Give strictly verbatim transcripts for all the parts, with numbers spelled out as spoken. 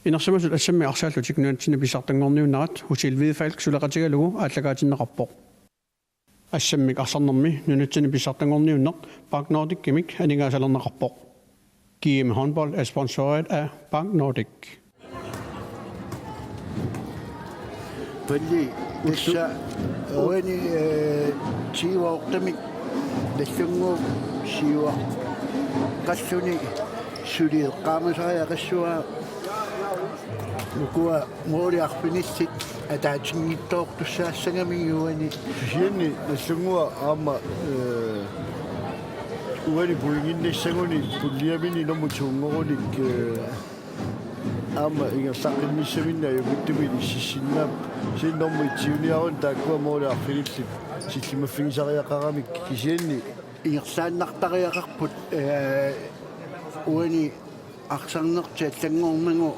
Inersimasut assammik arsaallutik nunatsinni pissartanngorniunnerat Hotel Hvidefalk suleqatigalugu aallakaatinneqarpoq. Assammik arsarnermi nunatsinni pissartanngorniunneq Park Nordicimik aningaasalerneqarpoq. G M Håndbold er sponsoreret af Park Nordic. Palli tassa uani, eh, tyve ottemik Nagdlunguup siuaqqalluni suli eqqaamasariaqassuaa. Ukua måli arfinillit ataatinngitsoortussaassagamik uani. Kisianni Nagdlunguaq aamma, eh, uani pointinnassaguni puljiamini nummer to-nngoruni, eh, aamma ingerlaqqinnissaminnik ajunngitsumik inississinnaapput. Kisianni nummer et-iuniaruni taakkua måli arfinillit sillimaffigisariaqaramik kisianni ingerlaannartariaqarput, eh, uani arsarnertik allanngornagu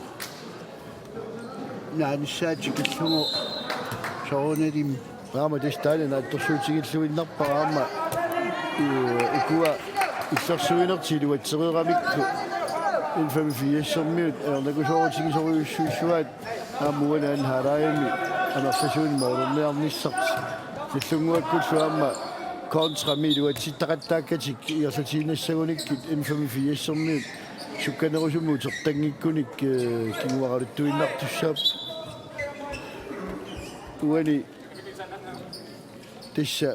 naanissaat tikillugu soorunalimi. Aamma tassa taanna naatsorsuutigilluinnarpara aamma, eh, ukua illersuinertik iluatsereeramikku N femogfirsimiut ajornakusoorutigisorujussuussuaat aamma uani anden halvlegimi amerlasuunik målerniarnissartik. Nagdlunguakkullu aamma kontrami iluatsittaqattaakkatik ingerlatiinnassagunikkit N femogfirsimiut sukkanerusumik utertanngikkunik, eh, kinguaraluttuinnartussaapput. Uani tassa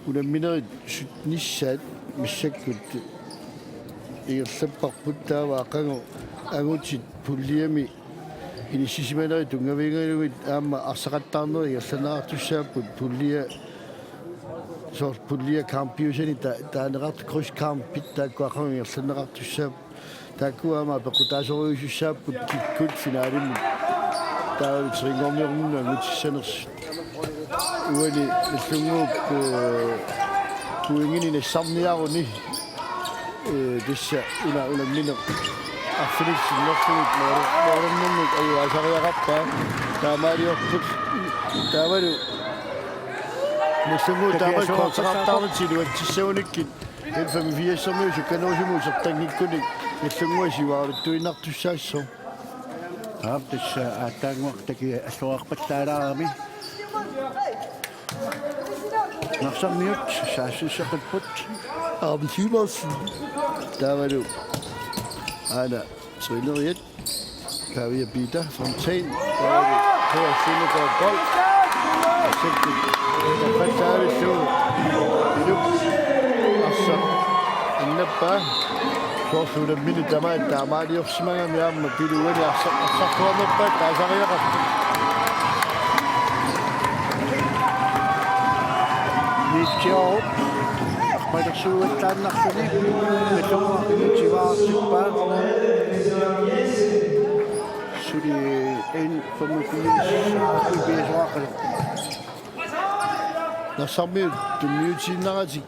unamminerit syttenissaat massakkut ingerlapparput, taava aqagu angutit puljiami inissisimanerit tunngavigalugit aamma arsaqattaarnerit ingerlanneqartussaapput, puljia soorlu puljia kampiusani ta-, taaneqartut krydskampit taakku aqagu ingerlanneqartussaapput. Taakku aamma apeqqutaasorujussuussaapput kikkut finalimut. Taavalu tre-nngorniornermut angutissanersut. Uani Nagdlunguup, eh, pointinik nassarniaruni, eh, tassa una unammineq arfinillit sinnerlugit måler-, målernermut ajugaasariaqarpaa. Taamaaliorput taavalu Nagdlunguup taamaat kontrartaarnertik iluatsissagunikkit N femogfirsimiut sukkanerusumik utertanngikkunik Nagdlunguaq siuaraluttuinnartussaassooq. Aap, tassa aallaannguaq takialluarpallaalaarami. Narsarmiut saassusseqqipput. Aamma Sivertsen. Taavalu aana træneriat. Pavia Peter Fontaine. Taavalu P R Søndergaard Bold. Arsaq. Tappassaavissuu. Pilup. Arsaq. Annappaa. Soorlu unammineq tamaat taamaaliorsimagami aamma Pilup uani arsaq, arsartuarnerpaat taasariaqarpoq. Mitchell. Arpallersuugallaannarluni. Nagdlunguaq siuaartippaa. Suli N femogfirs. Piasoqaqqalu. Narsarmiut tunniutiinnaratik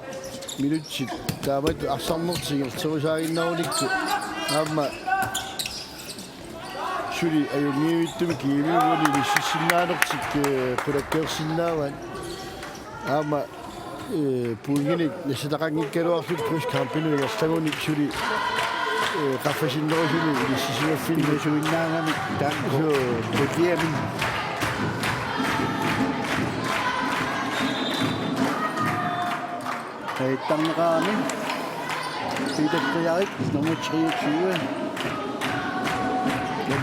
minutsit taamatut arsarnertik ingerlaterusaannarunikuupput. Aamma suli ajunngivittumik G M-ip uani inississinnaanertik, eh, qulakkeersinnaavaat. Aamma, eh, pointinik nassataqanngikkaluarlutik krydskampinut ingerlagunik suli, eh, qaffasinnerusumik inissisimaffinnik. Pingasuinnaagamik taakku. Suu. Puljiami. Taittarneqarami. Peter Frederik, nummer treogtyve.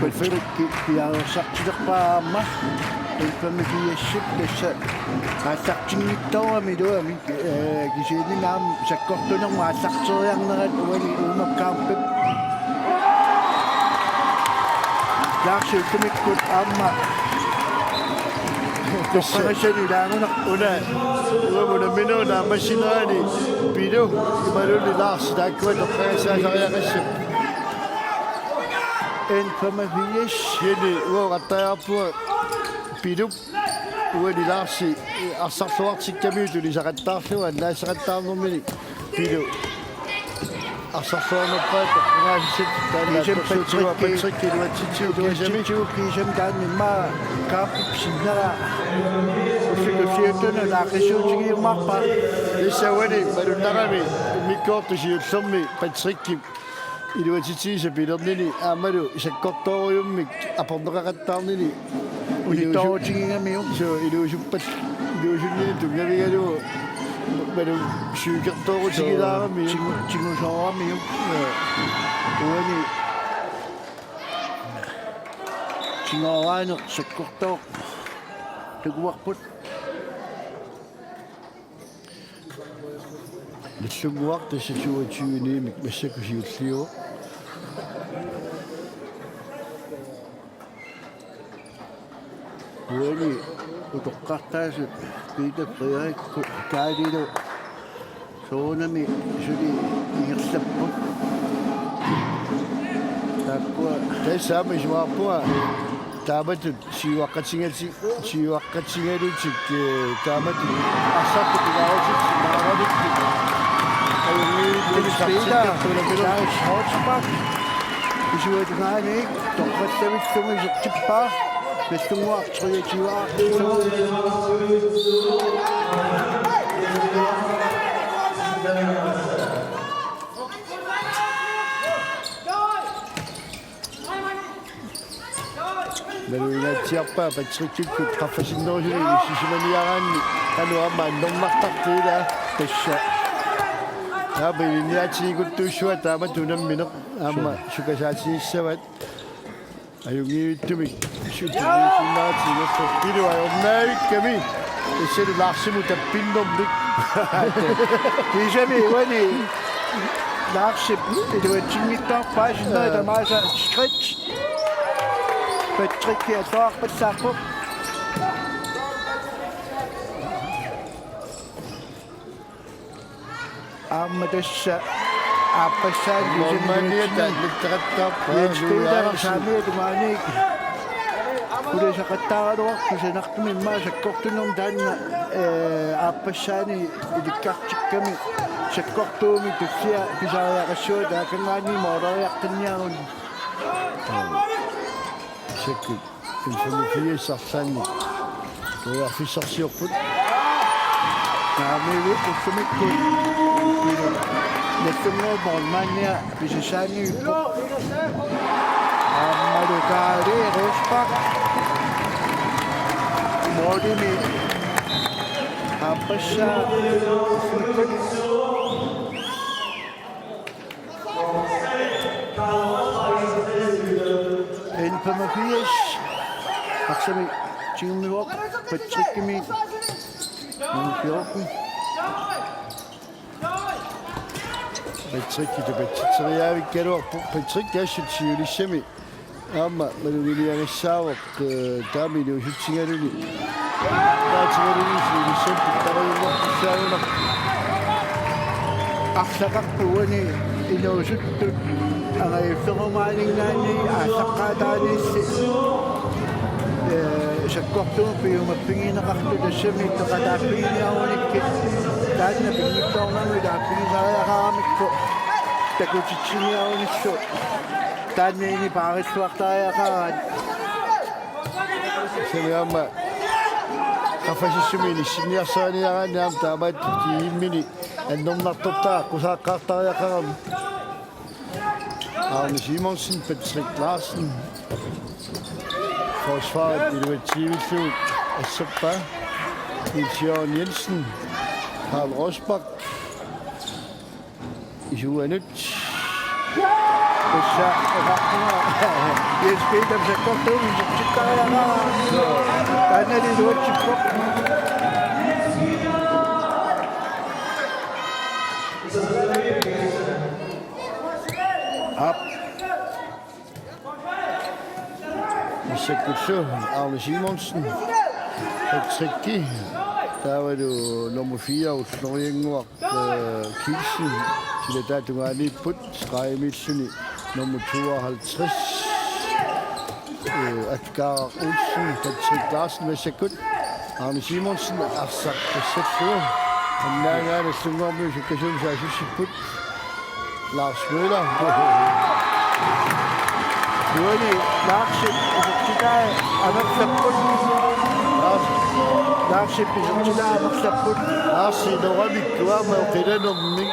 Patrick piareersartilerpaa aamma. N femogfirsip tassa aallartinngitsoorami iluamik, eh, kisianni aamma sakkortunermut aallarteriarnerat uani uuma kampip. Lars ullumikkut aamma. Tassa. Toqqagassani ilaagunarpoq. Una, uanga unamminerup naammassinerani Pilu imaluunniit Lars taakkua toqqagassaasariaqassapput. N femogfirs. Kisianni uanga oqartariaqarpunga Pilup uani Larsi arsarluartikkamiuk tunisaqattaarlugu annaassaqattaarnermini Pilu arsarluarnerpaat toqqagaasissat taanna Kiisami atorsuutigaara Patrick. Patrick iluatsitsivoq kiisami. Iluatsitsivoq kiisami taanna immaqa kaapip sinnera. Ullut tulliuttunut aaqqissuutigiumaarpaa. Tassa uani malunnarami immikkoortut siullermi Patrickip iluatsitsisut pilernini aammalu sakkortoorujummik aporneqaqattaarnini. Unittoorutigigamigit. Suu, iluusuppat, iluusunnini tunngavigalugu Maluk sykertoorutigilaarami. Tigu-, tigusooramiuk. Uani tigooraanni sakkortooq takuarput. Nallunnguaq tassa toogtyve-nimik massakkut siulliuvoq. Uani utoqqartaasut Peter Frederik Kaalilu soorunami suli ingerlapput. Taakkua tassa aamma isumaqarpunga taamatut siuaqqatigalutik, siuaqqatigalutik, eh, taamatut arsartut pilaarutit, maaralutik. Ajunngilaq Peter Frederik Schwarzbach. Isuatungaaniit toqqallavissumisertippaa. Nallunnguaq treogtyve. Maluk inaatsiarpaa Patrickikkut qaffasinnerusunik inissisimaniaraanni qanoq aamma annernaartartoq ilaa. Tassa. Aamma ilinniartikkusuat taamatut unammineq aamma sukasaatigissavaat. Ajunngivittumik sukasaatigisinnaaratsigit. Iluaq ornaavikkami. Tassalu Larsimut tappinnermik. Kiisami uani Larsip iluatsinngitsoorpaa sinneri tamaasa skridt. Patricki alluarpallaarpoq. Aamma tassa aappassaani Målmandiata iluatsinngitsoorpaa. Jens Peter saamiata maani. Kulisaqattaaraluarpoq kusanartumik immaqa sakkortunermik taanna, eh, aappassaani ilikkartikkami sakkortuumik tullia pisariaqassuaq taakanngaanniit måleriaqqinniaruni. Sekkut. N femogfirs arlaannik periarfissarsiorput. Naamivik ullumikkut. Nallunnguup målmandia pisassaanngilaq. Aammalu Kaali Rosbach. Målimi aappassaa ullumikkut. N femogfirs. Arsaq tigummivoq Patrickimi. Nummer fjorten. Patrick tupatsitseriaavikkaaluarpoq. Patrick assut siunissami aamma maluginiagassaavoq, eh, taama inuusutsigaluni. Taatigaluni siunissami pittarajunnartussaagunarpoq. Arlaqarpoq uani inuusuttut angajullerumaaninngaanniit aallaqqaataaniilli, eh, sakkortuumik piumaffigineqartut tassami peqataaffiginiarunikkit taanna pinngitsoornami taaffigisariaqaramikku takutitsiniarunillu taanna ini paarilluartariaqaraat. Saniamma qaffasissumi inissinniarsariniaraanni aamma taamaattut tiimmini annernartortaa aqqusaaqqaartariaqarami. Arne Simonsen, Patrick Larsen. Forsvaret iluatsiivillugu assappaa. Niels Jørgen Jensen, Karl Rosbach. Isuanut. Tassa oqarpunga Jens Peter sakkortuumik isertittariaqaraa. Taannali iluatsippoq. Aap. Massakkullu Arne Simonsen, Patricki, taavalu nummer fire Ulloriannguaq, eh, Kielsen, silataata tungaaniipput, stregimiilluni nummer tooghalvtreds, eh, Asger Olsen, Patrick Larsen, massakkut Arne Simonsen, arsaq tassallugu annaagaanut Nallunnguarmiut sukkasuumik saassussipput. Lars Møller. Uani Larsip isertitai amerlapput. Lars. Larsip isertitai amerlapput. Lars iluamik kuama qilanermik.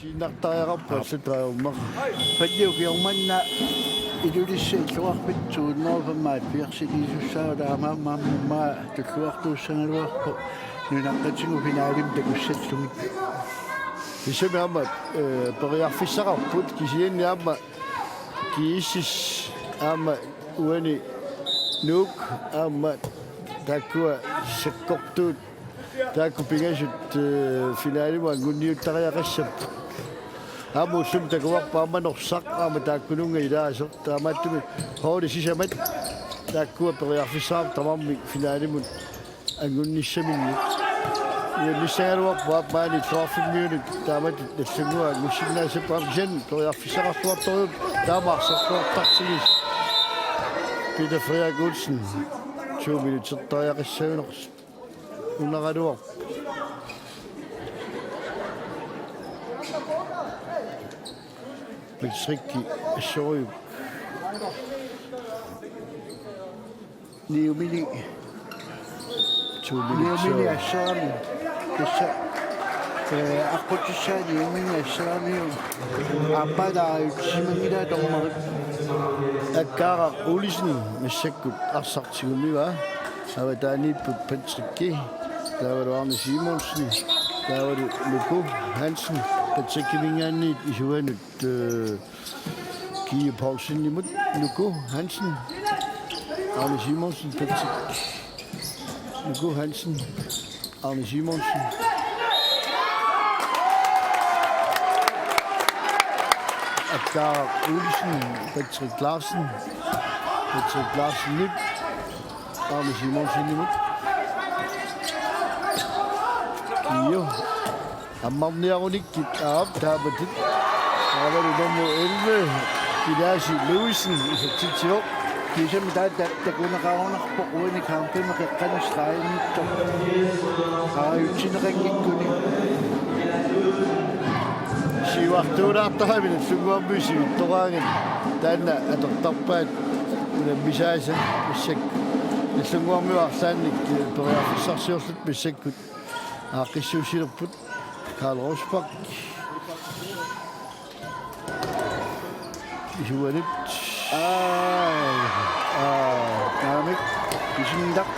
Sinnartariaqarpoq allatut ajornaq. Palliuk kingorna Ilulissat illoqarfiit to hundrede og femoghalvfjerds iliussaavat, aamma aamma aamma tulluartuussagaluarpoq nunaqqatigut finalimi takussallugit. Tassami aamma, eh, periarfissaqarput kisianni aamma G S S aamma uani Nuuk aamma taakkua sakkortuut taakku pingasut, eh, finalimut anguniuttariaqassapput. Aamma ullumi takuarput aamma Norsaq aamma taakkununnga ilaasoq. Taamaattumik holdit sisamat taakkua periarfissaqarput tamarmik finalimut angunnissaminnut. Uannissagaluarpoq aamma maani illoqarfimmiunut taamatut Nagdlunguaq angussinnaassappat aamma kisianni periarfissaqarluartorujuupput taama arsarluartartigis. Peter Frederik Olsen to minutsertariaqassagunarpoq. Unaraluarpoq. Patrick assorujuk. Niumini. Two minutes. Niumini assorami. Tassa, eh, aqqutissaa Niumini assoramiuk. Aappaa taarsimanngilaa dommerit. Akkaaraq Olsen massakkut arsaq tigummiva. Avataaniipput Patrick, taavalu Arne Simonsen, taavalu Nuku Hansen, Patrickiminngaanniit isuanut, eh, Kiia Poulsenimut, Nuku Hansen, Arne Simonsen, Patrick, Nuku Hansen, Arne Simonsen. Akkaaraq Olsen, Patrick Larsen, Patrick Larsenip, Arne Simonsenimut. Kiia. Ammarniarunikkit aap taamatut. Taavalu nummer elleve, Ilaasi Louisen, isertitsivoq. Kiisami taava ta-, takuneqarunarpoq uani kampimi qeqqani straainiittoq. Aajutsineqanngikkuni. Siuartuulaartarami Nagdlunguarmiut sivitsoraangat taanna atortarpaat unammisaasa massakkut. Nagdlunguarmiut arlaannik periarfissarsiorlutik massakkut aaqqissuussilerput. Karl Rosbach. Isuanut. Aa. Aa. Naamik. Isindaq.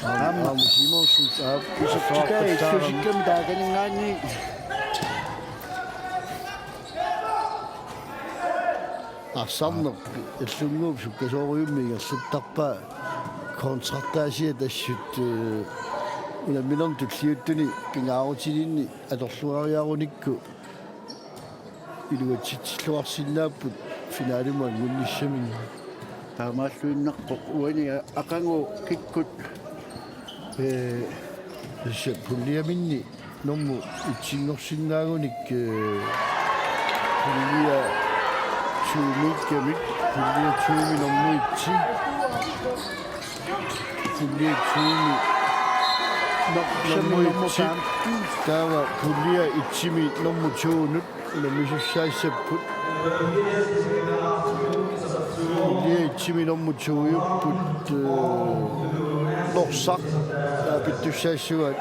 Aamma. Aamma Simonsen. Aap. Isertitai illusikkami taakaninngaanniit. Arsarneq Nagdlunguup sukkasoorujummik ingerlattarpaa kontraktaasia tassut, eh, unamminerni tulliuttuni pingaarutilinni atorluariarunikku iluatsitsilluarsinnaapput finalimut angunnissaminnut. Taamaalluinnarpoq uani aqagu kikkut, eh, tassa puljiaminni nummer etsinngorsinnaagunik, eh, pulje to-miikkamik, pulje to-mi nummer etsi. Pulje to-mi nummer etsi. Taava pulje etsimi nummer to-nut unammisussaassapput. Pulje etsimi nummer to-jupput, eh, Norsaq, naapittussaassavaat.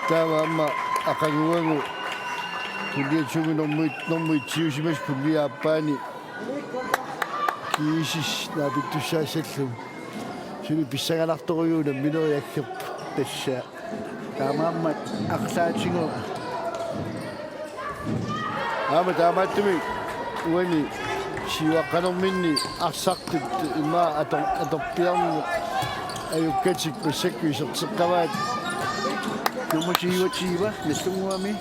Taava aamma aqaguagu pulje to-mi nummer et, nummer etsiusimasoq pulje aappaani G S S naapittussaassallugu. Suli pissanganartorujuuna mineriakkerput tassa. Taamaammat arlaatigut. Aamma taamaattumik uani siuaqqanerminni arsartut immaqa ator-, atorpiarneq ajukkatik massakkut iserteqqavaat. Nummer syvogtyve, Nagdlunguami.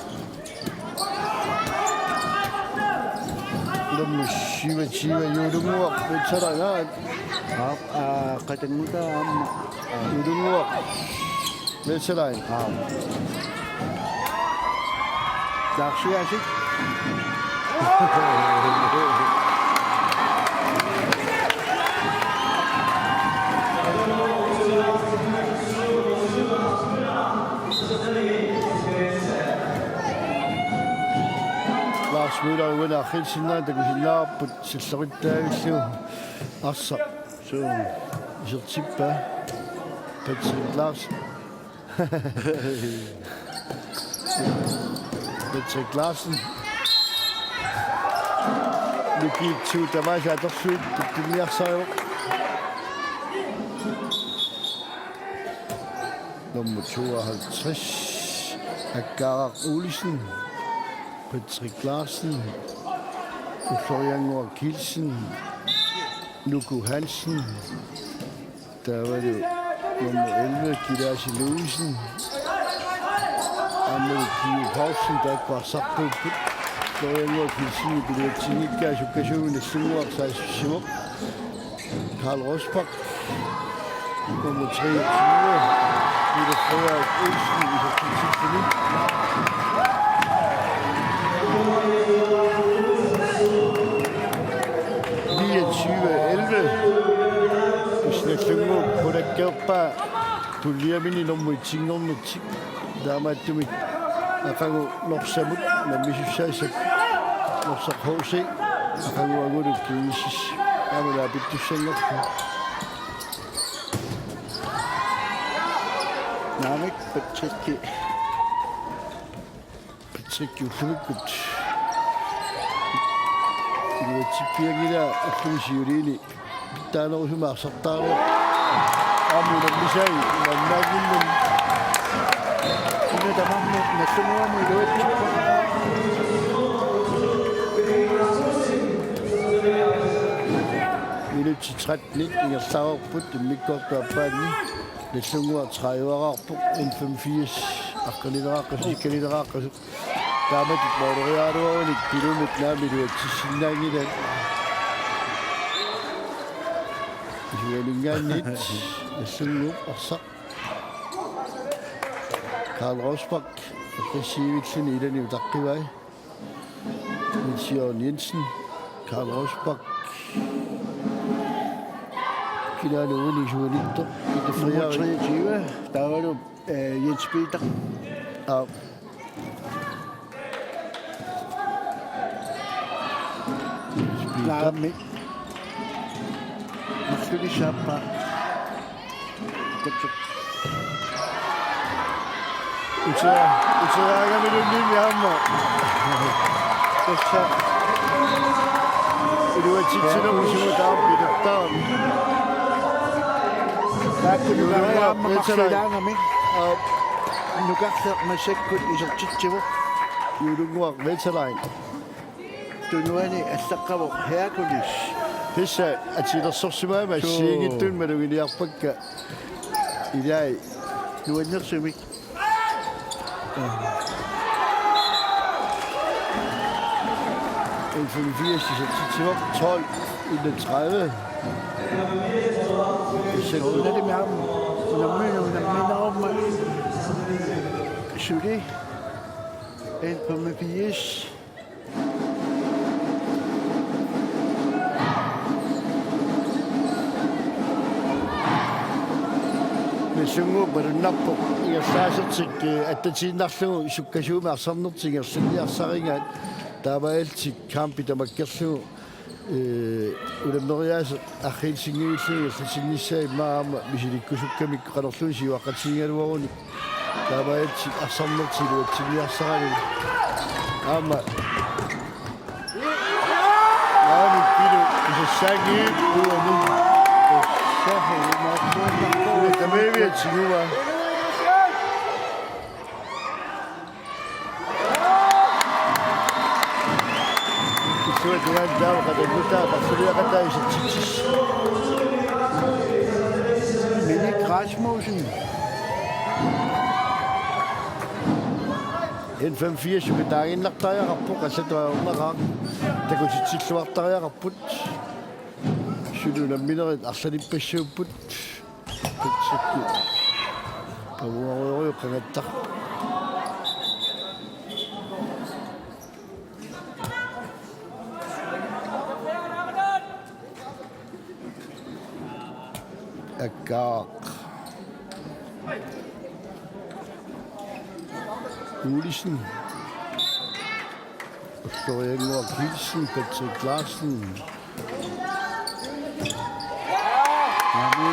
Nummer syvogtyve, Juulunguaq, Veteran. Aap, aa, Qatanngutaa aamma. Juulunguaq, Veteran. Aap. Taarsiaasik. Lars Møller uani arriilsinnaanngilaq, takusinnaavarput sillorittaavillugu arsaq. Suu. Isertippaa. Patrick Larsen. Patrick Larsen. Lukiitsuut tamaasa atorlugu pitsinniarsarivoq. Nummer tooghalvtreds, Akkaaraq Olsen. Patrick Larsen. Ulloriannguaq Kielsen. Nuku Hansen. Taavalu nummer elleve, Kilaasi Louisen. Aammalu Kiu Paulsen, taakku arsartuupput. Ulloriannguaq Kielsen iluatsinngikkaa sukkasuumik Nagdlunguaq saassussivoq. Karl Rosbach. Nummer treogtyve, Peter Frederik Olsen, isertitsilluni. Niogtyve elleve. Nagdlunguup qulakkeerpaa puljiamini nummer et-inngornertik. Taamaattumik aqagu Norsamut nammisussaassapput. Norsaq H C aqaguagulu G S S aamma naapittussanngorpoq. Naamik, Patrick. Patrick ullumikkut iluatsippianngilaa, ullumi siuliini pitsaanerusumik arsartariaqarpoq. Aamma unammisai imannaanngimmat. Una tamarmi Nagdlunguami iluatsippoq. Minutsit tretten ingerlareerput immikkoortup aappaanni. Nagdlunguaq trediveqarpoq, N femogfirs aqqanileqaqqasoq, sikkaneqaqqasoq. Taamatut måleriaraluarunik Pilumut naamik iluatsissinnaanngilaat. Isuaninngaanniit Nagdlunguup arsaq. Karl Rosbach aggressiivilluni ilani utaqqivai. Niels Jørgen Jensen, Karl Rosbach. Kinaana uani isuanittoq? Peter Frederik. Nummer treogtyve, taavalu, øh, Jens Peter. Aap. Jens Peter. Naamik. Marluk saappaa. Kutsu. Utia-, utiaagamiluunniit aamma. Tassa. Iluatsitsinermi sumut taama pilertarami. Taakku nukareerama Veteran. Marluulaangami. Aap. Nukarleq massakkut isertitsivoq. Juulunguaq Veteran. Tunuani allaqqavoq Hercules. Tassa atilersorsimagami. Suu. Assigiinngitsunik maluginiarpakka. Ilai. Nuannersumik. N femogfirs isertitsivoq, tolv enogtredive. Tassa. Unammi-, unamminerummat suli. N femogfirs. Nagdlunguup malunnarpoq ingerlaasertik, eh, attatiinnarlugu sukkasuumik arsarnertik ingerlanniarsarigaat, taamaalillutik kampit tamakkerlugu, eh, unammeriaaseq arriilsinngillugu ingerlatinnissaa immaqa aamma misilikkusukkamikku qanorluunniit siuaqqatigigaluarunik. Taamaalillutik arsarnertik iluatsinniarsaralugu. Aamma. Aamma Pilu isassaanngilaq uani. Tassa. Uli tamaviat tiguaa. Tuan taava qatanngutaat arsariaqataa isertitsissaaq. Minik Rasmussen. N femogfirs ukataaginnartariaqarpoq, allatut ajornaqaaq. Takutitsilluartariaqarput. Suli unamminerit arlalippassuupput. Patrick. Pavuarujorujuq qangattarpoq. Akkaaq. Olsen. Florian Ngor Kielsen, Patrick Larsen.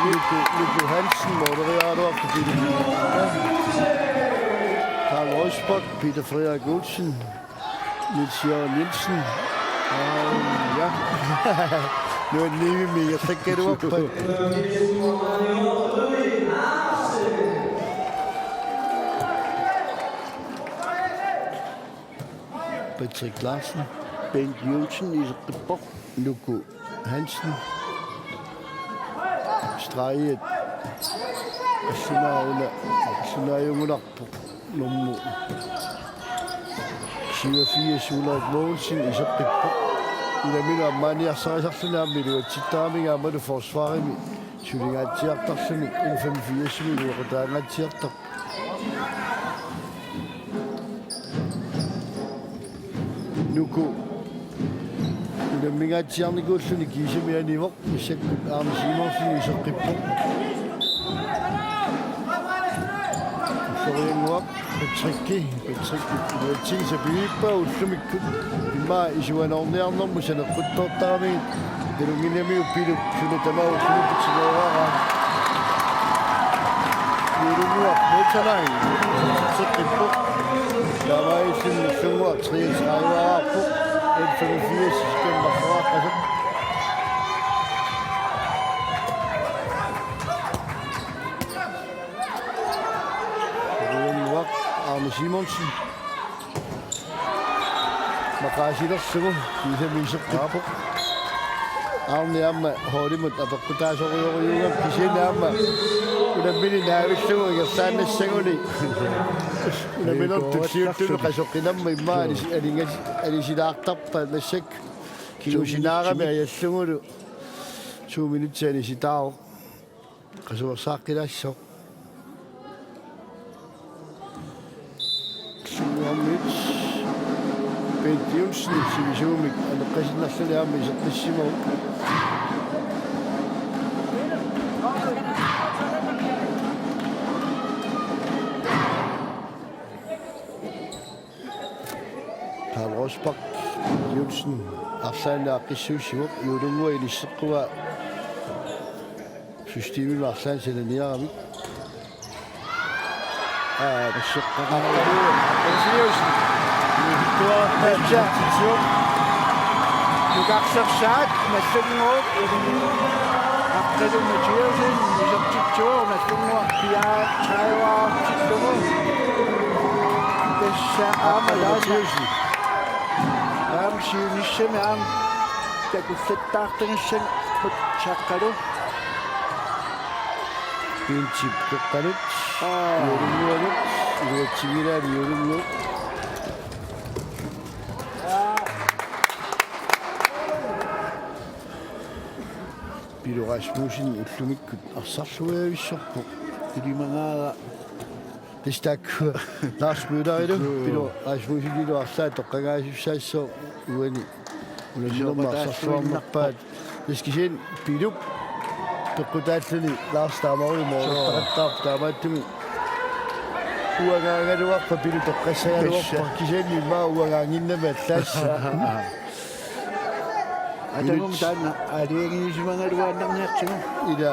Nuku, Nuku Hansen, måleriaaruartu Peter. Karl Rosbach, Peter Frederik Olsen, Niels Jørgen Jensen. Aa, ja. Nuanniivimmi ingerlakkaluarpat. Patrick Larsen. Bent Johnsen iseqqippoq. Nuku Hansen. Strejit. Assunauna. Assunaajugunarpoq. Nummer syvogfirs, Ulrik Mogensen, iseqqippoq. Unammineq ammaaniarsarisarluni aamma iluatsittaramigit aammalu forsvarimi sulingaatsiartarluni N femogfirsimi iluaqutaangaatsiartarpoq. Nuku. Unammingaatsiarnikuulluni kiisami anivoq, massakkut Arne Simonsen iseqqippoq. Florian Ngor, Patrick, Patrick, iluatsinngilaq piippaa ullumikkut. Immaqa isuanoorniarnermut saneqquttoortaramigit. Ilunnginnamiuk Piluk suna tamaat ullumikkut sineeraara. Juulunguaq Mutsalai. Seqqippoq. Taamaalilluni Nagdlunguaq treogtredive-aarpoq. N femogfirs isikkammarsuaqqasoq. Juulunguaq Arne Simonsen. Maqaasilerlugu kiisami iseqqippoq. Arne aamma holdimut apeqqutaasorujorujuugami kisianni aamma unammineq naavillugu ingerlaannassaguni. Unamminertut siullertut qasoqqinamma immaqa anis-, aningas-, anisilaartarpaat massakkut. Kingusinaaramik ajallugulu to minutsit anisitaavoq. Qasuersaaqqilaassaaq. Sunniarmiit Bent Johnsen sivisuumik aneqqasinnarluni aamma iseqqissimavoq. Karl Rosbach Johnsen arlaannik aaqqissuussivoq, Juulunguaq ilisseqquaa systemimi arlaannik sananiaramik. Aa, massakkut. Mathiassen. Mathiassen. Nukarsersaat, Nagdlunguup. Aqqalu Mathiassen, isertitsivoq, Nagdlunguaq piaa, tredive-aartillugu. Tassa aamma taanna. Aamma siunissami aamma takullattaartagassanut Saqqalu. Pinsip Qeqqanut. Aa. Juulunguanut. Iluatsinngilaat Juulunguup. Pilu Rasmussen ullumikkut arsarluavissorpoq. Ilimagaara. Tassa taakkua Lars Møllerilu, Pilu Rasmussenilu arlaat toqqagaasussaassooq uani. Unamminermi arsarluarnerpaat. Tassa kisianni Pilup peqqutaalluni Lars taamaruju moortaqattaarpoq taamaattumik. Uangaagaluarpa Pilu toqqassagaluarpa. Tassa. Kisianni immaqa uangaannginnami allaassaaq. Atagum taanna aalajangiisimagaluaannarniartigu. Ila.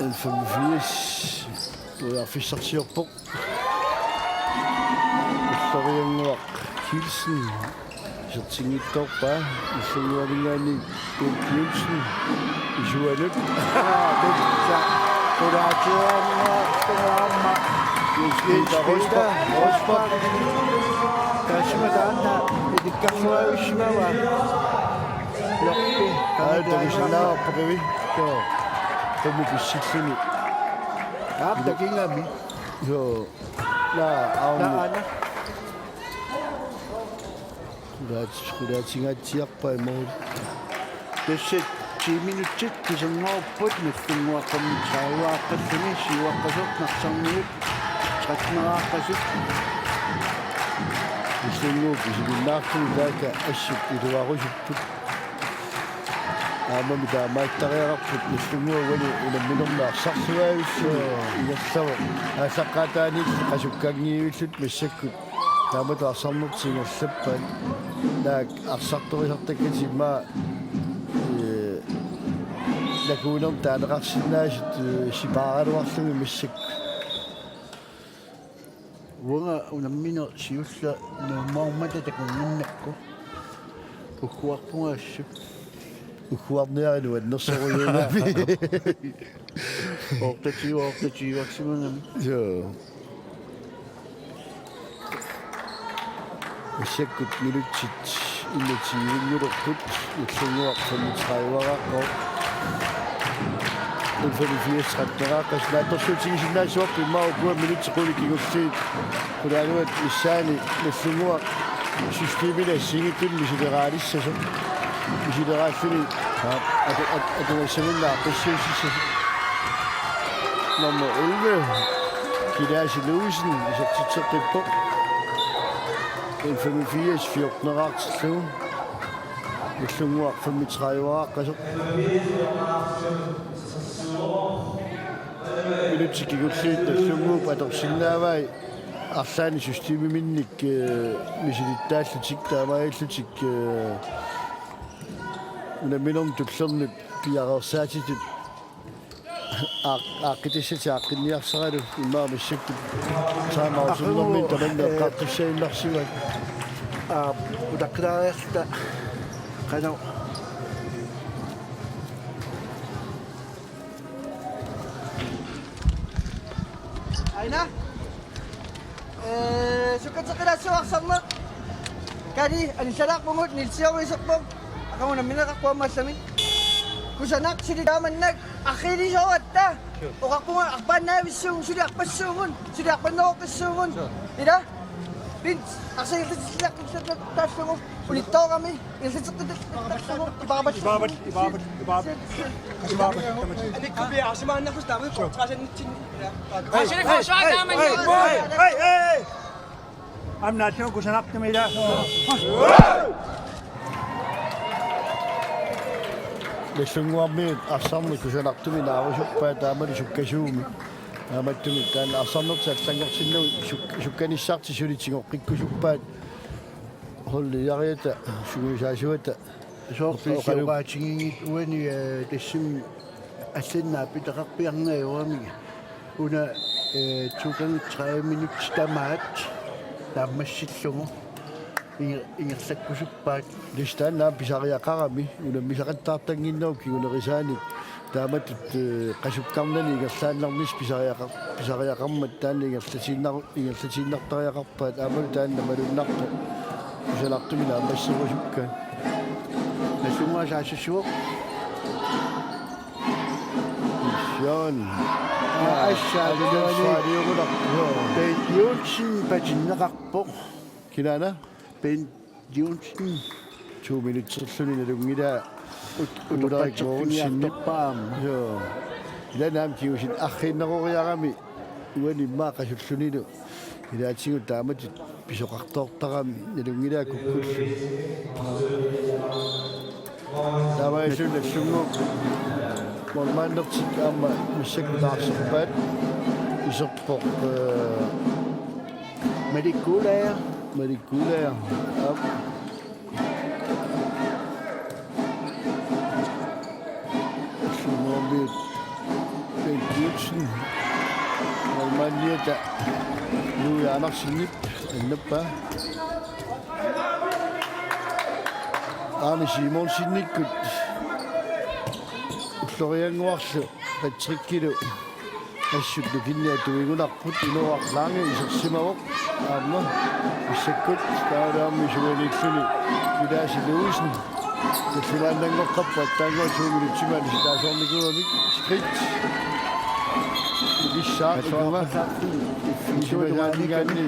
N femogfirs. Periarfissarsiorpoq. Ulloriannguaq Kielsen. Isertinngitsoorpaa. Ulloriannguaninngaanniit Bent Jensen. Isuanut. Aa, tassa. Qulaatiuarnguartungaarma. Jens Peter Rosbach. Rosbach. Taassuma taanna ilikkarluavissimavaa. Lorpi. Aa, takusinnaavarput qivi. Joo. Qummut pissilluni. Aap, takigami. Joo. Naa, aamma. Naa, aana. Qulaat-, qulaatingaatsiarpai mål. Tassa ti minutsit kiserngorput, Nagdlunguaq femogtrediveuaqqalluni, syvoghalvfjerds Narsarmiut, tretten-eraaqqasut. Nagdlunguup isiginnaarluni taakku assut iluarusupput. Aammami taamaattariaqarput, Nagdlunguup uani unamminermi arsarluavissuit ingerlavoq. Aallaqqaataaniit qasukkanngivillutik massakkut. Taamatut arsarnertik ingerlappaat. Naak arsartorisartakkatik immaqa, ee, nakuunermik taaneqarsinnaasut, ee, sipaaraluarlugit massakkut. Uanga unammineq siulleq nuummoormata takunnginnakku. Ugguarpunga assut. Ugguarniaruk annersorujuugami. Otteogtyve, otteogtyve-aksimagami. Joo. Massakkut minutsit enogtyve-nngorput, Nagdlunguaq femogtredive-eraaqqavoq. N femogfirs tretten-eraaqqasoq naatsorsuutigisinnaassavarput immaqa ukua minutsit qulit kingulliit. Qulaaluat missaani Nagdlunguaq systemini assigiinngitsunik misileraalissasoq. Misileraalluni. Aap. Atu-, at-, atugassaminnaaq aaqqissuussissasoq. Nummer elleve, Kilaasi Louisen, isertitseqqippoq. N femogfirs fjorten-eraartillugu. Nagdlunguaq femogtredive-eraaqqasoq. Minutsit kingulliit Nagdlunguup atorsinnaavai arlaannik systemiminnik, ee, misilittaallutik taamaalillutik, ee, unamminermut tullernut piareersaatitut aaq-, aaqqitassatik aaqqinniarsaralu immaqa massakkut timeout-ernermi tamanna eqqartussaaginnarsivat. Aa, utaqqilaariarluta qanoq. Aina? Ee, sukkateqqilaassavarsi aamma. Kali, anillalaarpugut, Niels Jørgen iserpoq. Aqagu nammineqarpoq aamma allami. Kusanaq suli taamannak arriilisoratta. Oqarpunga arpaannaavissuugut, suli arpassuugut, suli arpanneroqqissuugut. Ila? Pint, arsaarlutillugu taallugu. Unittoorami, illuteqqitallugu, ipaapallu. Ipaapallu, ipaapallu, ipaapallu. Ipaapallu, tamati. Anikkupi arsimaannarlusi taama kontrasannitsinni. Hey, hey, hey, hey, hey, hey. Aamma naatsugu kusanartumik ila. Nagdlunguarmiut arsarneq kusanartumik naarusuppaat taamani sukkasuumik. Taamattumik taanna arsarnertik allanngortinnagu suk-, sukkanissartik suli tigoqqikkusuppaat. Holderiata, sungiusaasuata. Soorlu oqalu- oqaatigiinngitsut uani, ee, tassami allannaapitaqarpiarnga ajoramik. Una, ee, to gange tredive minutsit tamaat naammassillugu inger-, ingerlakkusuppaat. Tassa taanna aamma pisariaqarami, unammisaqattaartannginnerup kingunerisaanik. Taamatut, ee, qasukkarnani ingerlaannarnissaq pisariaqar-, pisariaqarmat taanna ingerlatiinnar-, ingerlatiinnartariaqarpaat aammalu taanna malunnarpoq. Kusanartumik naammasserusukkaat. Nagdlunguaq saassussivoq. Mission. Aa, assaa, Atugaani. Saaliugularpoq. Bent Johnsen patinneqarpoq. Kinaana? Bent Johnsen. To minutserluni nalunngilaa. Ut-, Ulrik Mogensenip. Utoqqatserfiginiartorpaam. Joo. Ilaa aamma kingusinnerup arriinneroriarami uani immaqa qasullunilu. Ilaatigut taamatut pisoqartoortarami nalunngilaa kukkullu. Taamaalilluni Nagdlunguup målmandertik aamma massakkut taarserpaat iserpoq, ee, Malik Guldager. Malik Guldager. Aap. Nagdlunguarmiut Bent Johnsen. Målmandiata Louis Andersenip annappaa. Arne Simonsenikkut ulloriannguarlu Patrickilu Assut nukinniat tuigunarput, Inooraq Lange isersimavoq aamma massakkut taavalu aamma isuaniilluni Villads Olsen. Tallimaannanngoqqappat taanna to minutsimik anissitaasoornikuugamik. Skridt. Ilissaaq ikunga. Iffisimasaaniigaanni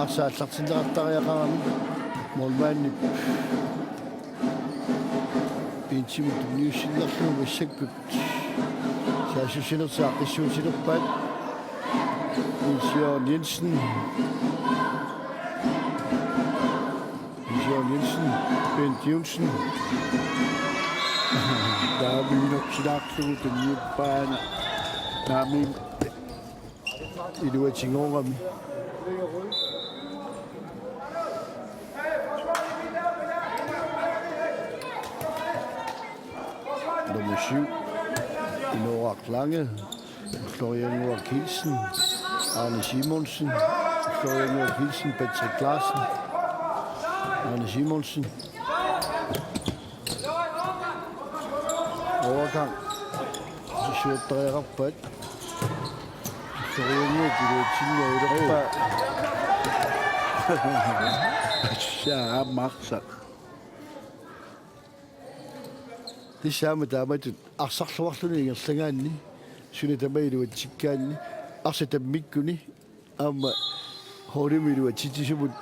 arsaq aallartinneqartariaqarami. Målmandip pinsimut tunniussinnarlugu massakkut saassussinertik aaqqissuussilerpaat. Niels Jørgen Jensen. Niels Jørgen Jensen. Bent Johnsen. Taava inorsilaarlugu tunniuppaat. Taamaammat iluatigoorami. Nummer syv, Inooraq Lange. Florian Noah Kielsen, Arne Simonsen, Florian Noah Kielsen, Patrick Larsen, Arne Simonsen. Overgang. Siuattariaqarpaat. Florian Noah iluatsinnavilerpaa. Saa aamma arsaq. Tassa aamma taamatut arsarluarluni ingerlagaanni, suna tamaat iluatsikkaanni, arsaq tammikkuni aamma holdimi iluatsitsisumut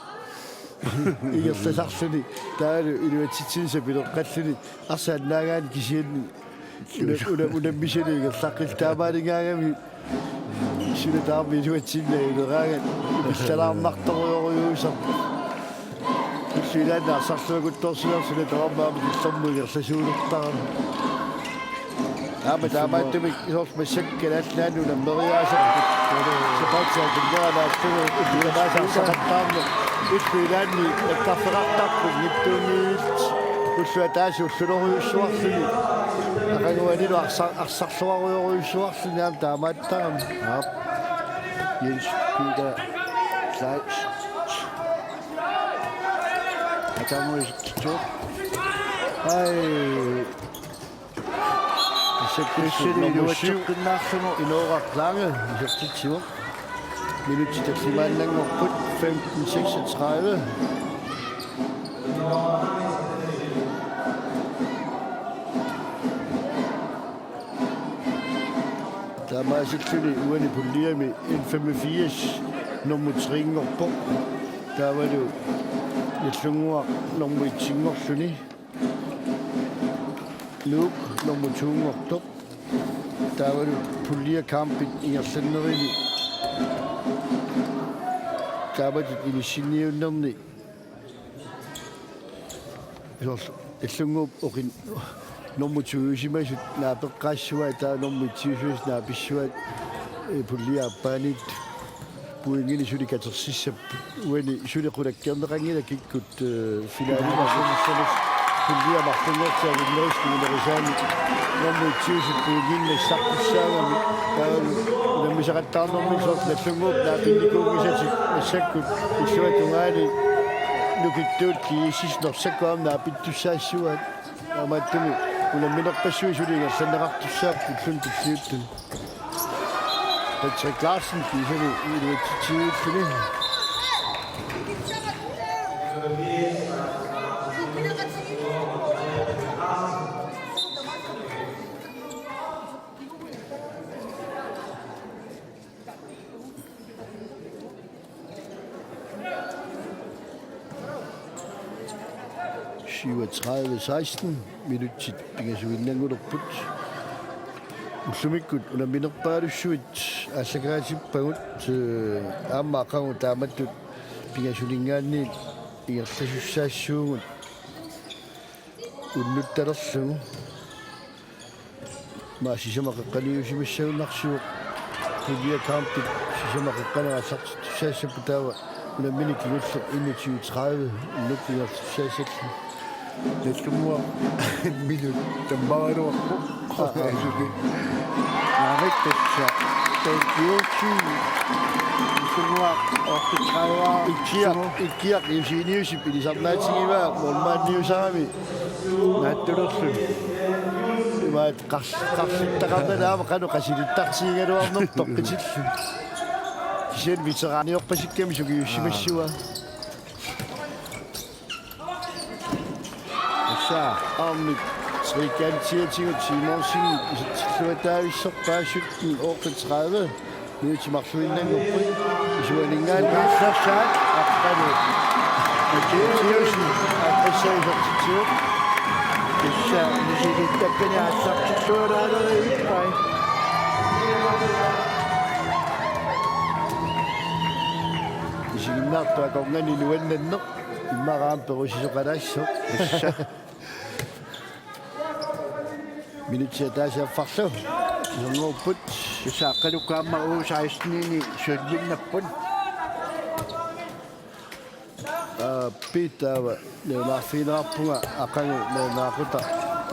ingerlasarluni, taavalu iluatsitsineq sapileqqalluni, arsaq annaagaanni kisianni una, una, unammisani ingerlaqqillugu taamaaligaangami. Suna tamarmi iluatsinnavileraangat pillalaarnartorujorujussuusarpoq. Tulliulaanni arsarluakutsoorsimasoq suna tamarmi aamma killormut ingerlasuulertarami. Aamma taamaattumik soorlu massakkut Kalaallit Nunaanni unammeriaaserput. Sapaatip-akunnera naallugu tamaasa arsaqattaarneq. Tulliulaanni nakkarfeqartarput nittuunniit. Ulloq ataaseq ullulerujussuarluni. Aqaguanilu arsa-, arsarluarujorujussuarluni aamma taamaattarami. Aap. Jens Peter Kleist. Atamuis Tito. Ai. Massakkut nummer syv, Inooraq Lange, isertitsivoq. Minutsit tallimaannanngorput, femten seksogtredive. Taamaasilluni uani puljiami N femogfirs nummer tre-nngorpoq. Taavalu Nagdlunguaq nummer et-inngorluni. Nuuk nummer to-nngortoq. Taavalu puljekampit ingerlanerani taamatut inissinniunnerni soorlu Nagdlunguup oqin-, nummer to-usimasut naapeqqaassuaat, taava nummer et-iusimasut naapissuaat, eh, pulje aappaaniittut pointinik suli katersissapput. Uani suli qulakkeerneqanngilaq kikkut, eh, finaalimasunnersanis pulje marlunngortigut avinnerusut nuunerisaanni nummer et-iusut pointinik nassartussaagami. Taava unammisaqattaarnermi soorlu Nagdlunguup naapinnikuunngisatik massakkut ulluatungaani nukittuut G S S Norsaq aamma naapittussaassuaat. Taamaattumik unamminerpassuit suli ingerlanneqartussaapput ulluni tulliuttuni. Patrick Larsen kiisami iluatsitsiviulluni. Syvogtredive seksten, minutsit pingasuinnanngulerput. Ullumikkut unamminerpaalussuit aallakaatippagut, eh, aamma aqagu taamatut pingasuninngaanniit ingerlasussaassuugut unnuttalerlugu. Maa sisamat qeqqaniusimassagunarsivoq. Puljekampit sisamat qeqqanut aallartittussaassapput, taava unammineq kingulleq enogtyve tredive unnukkut ingerlasussaassallugu. Nagdlunguaq minut tammaraluarpoq. Aa, aa. Naamik tassa. Thank you. Nagdlunguaq otteogtredive. Ikkiaq, ikkiaq Joseniusip ilisarnaatigivaa målmandiusarami. Naattulerluni. Maat qar-, qarlittaqarnani aamma qanoq qasilittartigigaluarnerpoq toqqitillu. Kisianni veteraniorpasikkami sukiussimassavaa. Tassa arnat trekantiatigut Simonsen isertilluataavissorpaa sytten otteogtredive. Minutsit marluinnanngorput. Isuaninngaanniit. Ugaassaat aqqalu. Mathiasen aaqqissaat isertitsivoq. Tassa misilittakkani aallartittualaalerivippai. Isiginnaartoq akornanni nuannanneq. Immaqa aamma perusisoqalaassoq. Tassa. Minutsit ataaseq affarlu. Iserngorput. Tassa Aqqalukka aamma U seksten-ini sølvinnapput. Aa, Piitaava, nalunaarfigineqarpunga aqagu nalunaaqutaq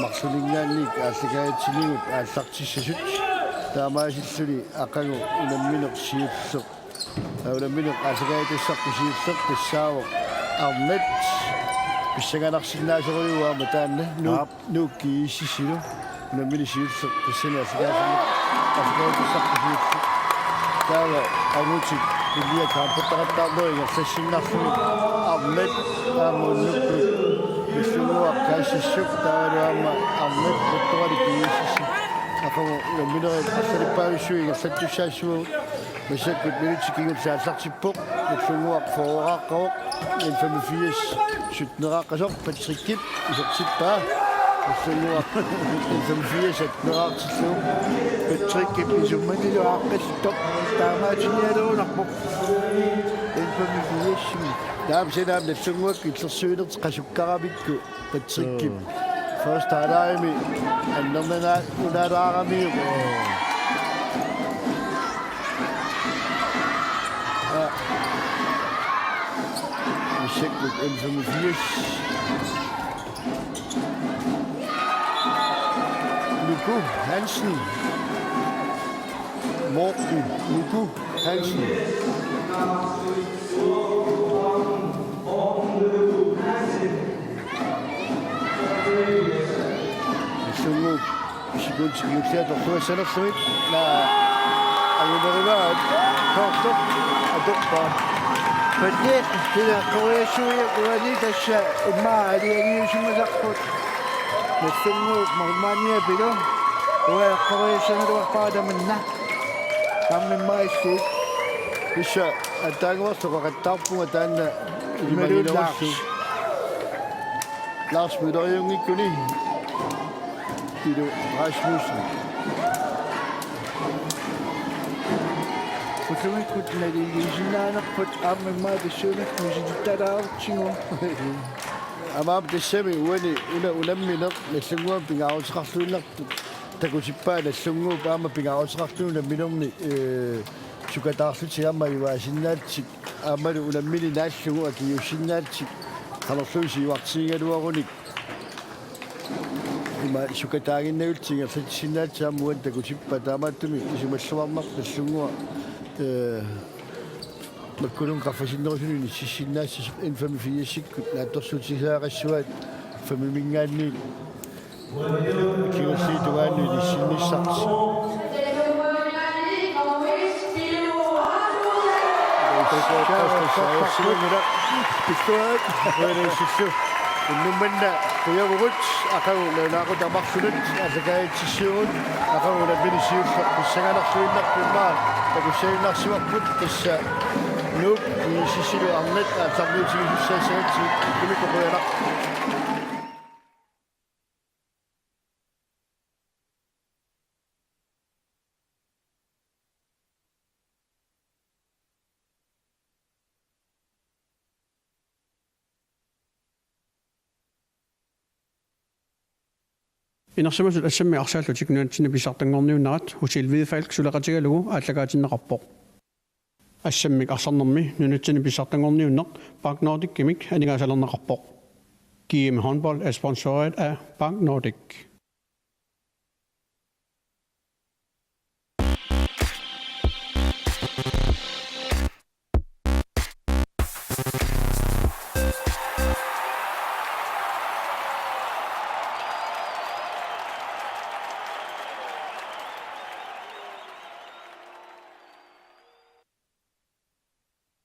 marlunninngaanniit aallakaatitsinigut aallartissasut. Taamaasilluni aqagu unammineq siulleq. Unammineq aallakaatitassarput siulleq tassaavoq arnat. Pissanganarsinnaasorujuuvoq aamma taanna. Nuuk, Aap. Nuuk GSS-ilu. Unammineq siulleq tassani aallakaatinneq. Aallakaatitassarput siulleq. Taava arnutik pulje kamputaqattaarneq ingerlassinnarlugu arnat aamma unnukkut. Nallunnguaq Kaassassuk taavalu aamma arnat Quttoralik GSS. Aqagu unamminerit arlalippaalussuit ingerlattussaassavagut. Massakkut minutsit kingulliit aallartippoq. Nallunnguaq fyrreqaqqavoq. N femogfirs sytteneqaqqasoq Patrickip isertippaa. Nallunnguaq N femogfirs atteneqartillugu. Patrickip isummanilu aaqqissoq. Taamaatinialerunarpoq. N femogfirsimi. Taava sinaam Nallunnguaq illersuinertik qasukkaramikku. Patrickip. Mm. Første halvlegimi annernanaa unaalaaramiuk. Ja. Massakkut N femogfirs. Nuku Hansen. Morten Nuku Hansen. Nallunnguup sekundit kingulliit atorluassanerlugit. Naa. Ajunerugaat. Toortoq. Atorpaa. Palle, sila qoriassuiaq uani tassa immaqa aliangiusimasarput. Nallunnguup målmandia pilu. Uanga qoriassagaluarpara tamanna. Aamma immaqa illit. Tassa attaanguartoqaqattaarpunga taanna. Imaluunniit ilimaginerullu. Lars. Lars Mølleriunngikkuni. Ilu Rasmussen. Ullumikkut naligiissinnaanerput aamma immaqa tassuunakkut misilittalaarutigu. Aamma tassami uani una unammineq Nallunnguamik pingaaruteqarluinnartoq takutippaa Nallunnguup aamma pingaaruteqarluni unamminerni, ee, sukataarlutik aamma ajugaasinnaallutik aammalu unammini naallugu akiuussinnaallutik qanorluunniit siuartigigaluarunik. Ima sukataaginnagullutik ingerlatsinnaallutik aamma uani takutippaa taamaattumik isumalluarnarpoq Nallunnguaq, ee, makkununnga qaffasinnerusunik inississinnaassasoq N femogfirsikkut naatsorsuutigisariaqassuaat femiminngaanniit. Kingulliit tungaanut inissinnissartik. Uani sillu unnuk manna qujavugut aqagu nalunaaqutaq marlunut aallakaatitsivugut aqagu unammineq siulleq pissanganarluinnarput immaqa takussaaginnarsivarput tassa Nuuk GSS-ilu arnat aallarniutigisussaassagatsigit ullumikkut qujanaq. Inersimasut assammik arsaallutik nunatsinni pissartanngorniunnerat Hotel Hvidefalk suleqatigalugu aallakaatinneqarpoq. Assammik arsarnermi nunatsinni pissartanngorniunneq Park Nordicimik aningaasalerneqarpoq. G M Håndbold er sponsoreret af Park Nordic.